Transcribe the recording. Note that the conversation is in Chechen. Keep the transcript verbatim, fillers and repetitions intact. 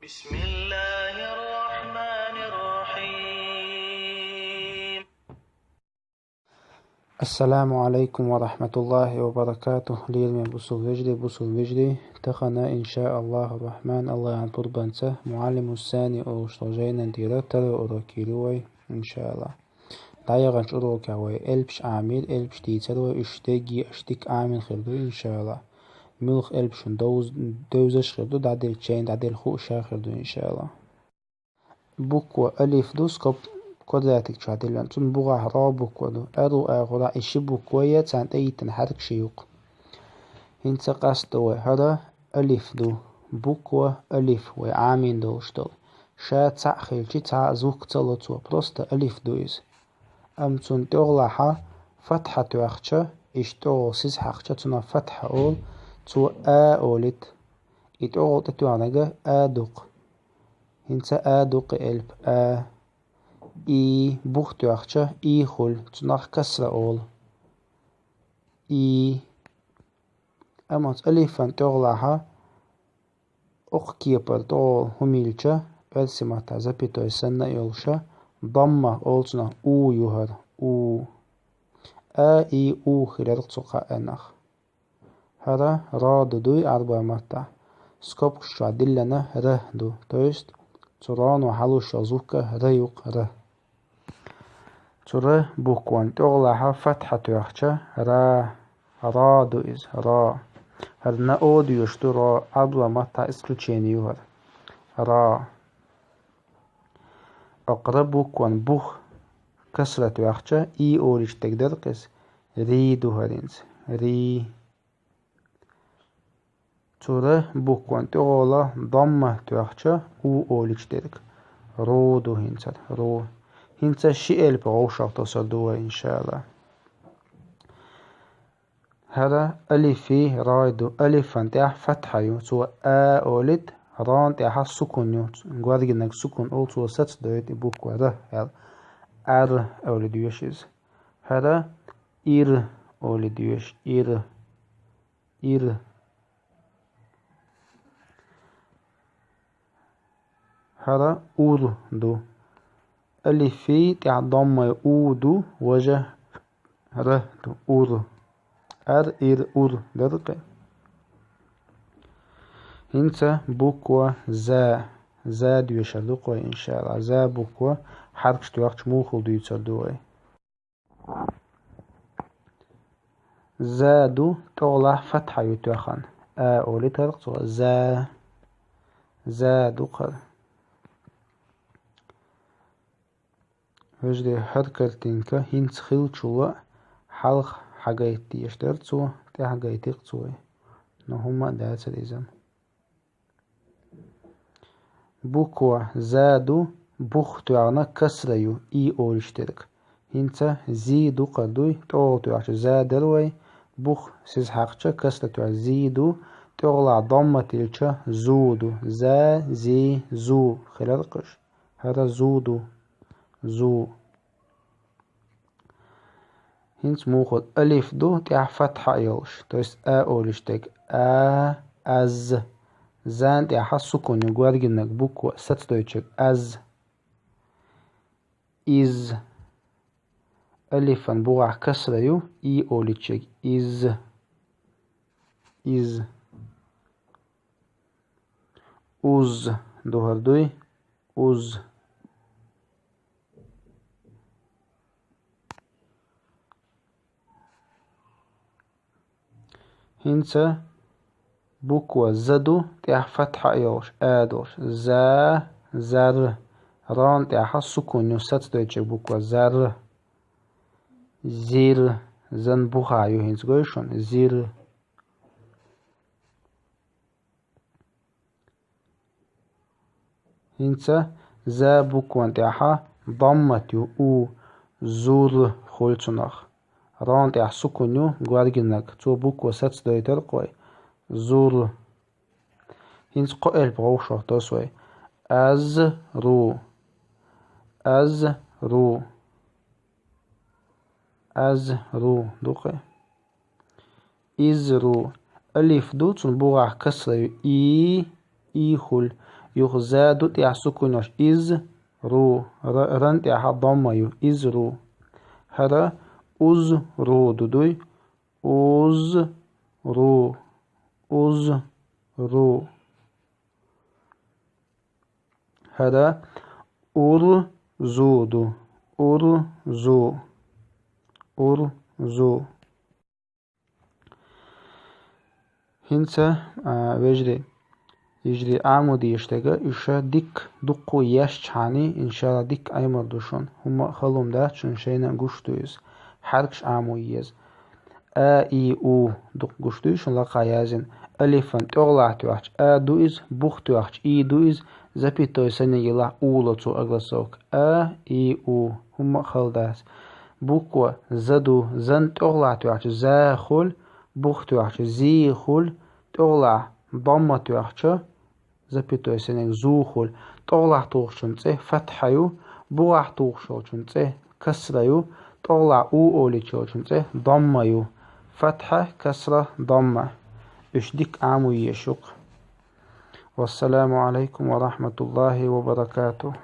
بسم الله الرحمن الرحيم. Ассаламу алейкум ва рахматуллахи ва баракатух. Лераме бусулба вежарий, бусулба вежарий. Тахан, иншааллаху рахман, Аллахьан пурбанца, Муаллиму Сани олуш жайнан тӀера второй урок йийр ю вай, иншааллах. ДӀаяханчу урокехь вай элпаш Ӏамийра, элпаш дийцира вай, уьш дерриге а аша дика Ӏамийна хир ду, иншааллах. Муьлха элпаш шуна довз-, девзаш хир ду, дӀаделча шайна дӀаделла хууш а хир ду, иншааллах. Буква алиф ду, скоб квадратик чохь диллина. Цунна бухахь ро буква ду. Р ю агӀор и ши буква я, царна тӀеиттина хьаркаш ю-кх. ХӀинца къасто вай. ХӀара алиф ду. Буква алиф вай Ӏамийна долуш долу. Ша цхьаъ хилчи, цхьа а звук ца ло цо. Просто алиф ду иза. Амма цунна тӀехулахь фатхьа тоьхча, иштта тӀехула сиз хьаькхча, цунах фатхьа олу, цо а олуьйту. И тӀехула тӀетоьхнарг а ду-кх. ХӀинца а ду-кх и элп, а. И, бух тоьхча, и хуьлу, цунах касра олу. И. Амма оцу алифан тӀехулахь, окху кепара тӀехула хӀума йиллича, оьрсийн маттахь запятой санна а йолуша, дамма олу цунах, у ю хӀара, у. А, и, у хилира цу кхаанах. ХӀара ро ду дуй Ӏарбойн маттахь. Скобкаш чохь диллина р ду. То есть, цу роно хьалуш йолу звук а р ю-кх, р. Цу р букван тӀехулахь фатхьа тоьхча, ра, ро ду иза, ро. ХӀара нао доьшуш ду, ро, Ӏарбойн маттахь исключение ю хӀара. Ро. Окху р букван бух касра тоьхча, и олуьйтуш дерг дара-кх иза. Ри ду хӀара хӀинца. Ри. Цу р букван тӀехула дамма тоьхча, у олуьйтуш дерг. Ру ду хӀинца, ру. ХӀинца ши элп вовшах тосур ду вай, иншааллах. ХӀара алифий рой ду. Алифан тӀехь фатхьа ю, цо а олуьйту, рон тӀехь сукун ю. Горгинарг сукун олу, цо сацадойту и буква р аьлла. Ар олу доьшу иза. ХӀара ир олу доьшу, ир. Ир. ХӀара ур ду. Алифий тӀехь доммай у ду, важа р ду, ур. Ар, ир, ур дара-кх. ХӀинца буква за. За доьшур ду-кх вай, иншааллах. За буква хьаркаш тоьхча муха дуьйцур ду вай. За ду, тӀехулахь фатхьа ю тоьхна. А олуьйту хӀара-кх цо. За. За ду-кх хӀара. Вежарий, хӀара картинка хӀинца хиллачул а хьалха хьагайта дезаш дара цо, тӀаьхьа гайти-кх цо вай. Но хӀумма а дацара иза. Буква за ду, бух тоьхна касра ю, и олуьйтуш дерг. ХӀинца зи ду-кх хӀара дуй, тӀехула тоьхча за дара вай, бух сиз хьаькхча, касра тоьхча зи ду, тӀехулахь домма тиллича зу ду. За, зи, зу хилира-кх уьш. ХӀара зу ду. Зу. ХӀинца муха алиф ду, тӀехь фатхьа а йолуш, то есть а олуьйтуш дерг. А, аз. Зан тӀехь сукун ю, горгинарг буква сацадойтург аз. Из. Алифан бухахь касра ю, и олуьйтург. Из. Из. Уз ду хӀара дуй. Уз. ХӀинца буква за ду, тӀехь фатхьа а йолуш, а долуш. За, зар. Рон тӀехь сукун ю, сацадойтург буква зар. Зир. Зан бухахь ю хӀинца, гой шуна? Зир. ХӀинца за букван тӀехь доммат ю, у, зур хуьлу цунах. Рон тӀехь сукун ю, горгинарг, цо буква сацадойтура-кх вай. Зур. ХӀинца кхо элп вовшах тосу вай. Аз, ру. Аз, ру. Аз, ру ду-кх. Из, ру. Алиф ду, цунна бухахь касра ю. И, и хуьлу. Юха за ду тӀехьа сукун йолуш. Из, ру. Р-, ран тӀехьа домма ю. Из, ру. ХӀара, уз, ру ду дуй. Уз, ру. Уз, ру. ХӀара, ур, зу ду. Ур, зу. Ур, зу. ХӀинца, а, вежарий, йижарий, Ӏамо дезаш дерг, уьш дика дукха ешчхьана, иншалла, дика Ӏемар ду шуна. ХӀумма а хала хӀума дац, шуна шайна а гуш ду иза. Хьаркаш Ӏамо еза. А, и, у дукха гуш дуй шуна лакхахь яздина. Алифан тӀехула тоьхча а ду иза, бух тоьхча и ду иза, запятой санна елахь у ло цо, огласовка. А, и, у. ХӀумма а хала дац. Буква за ду, зан тӀехула тоьхча за хуьлу, бух тоьхча зи хуьлу, тӀехула домма тоьхча, запятой санна зу хуьлу. ТӀехула тухучун цӀе фатхьа ю, бухахь тухуш йолчун цӀе касра ю, тӀехула у олуш йолчун цӀе домма ю. Фатхьа, касра, домма. Уьш дика Ӏамо еза шух. Вассаламу Ӏалайкум ва рахматуллахи ва баракатух.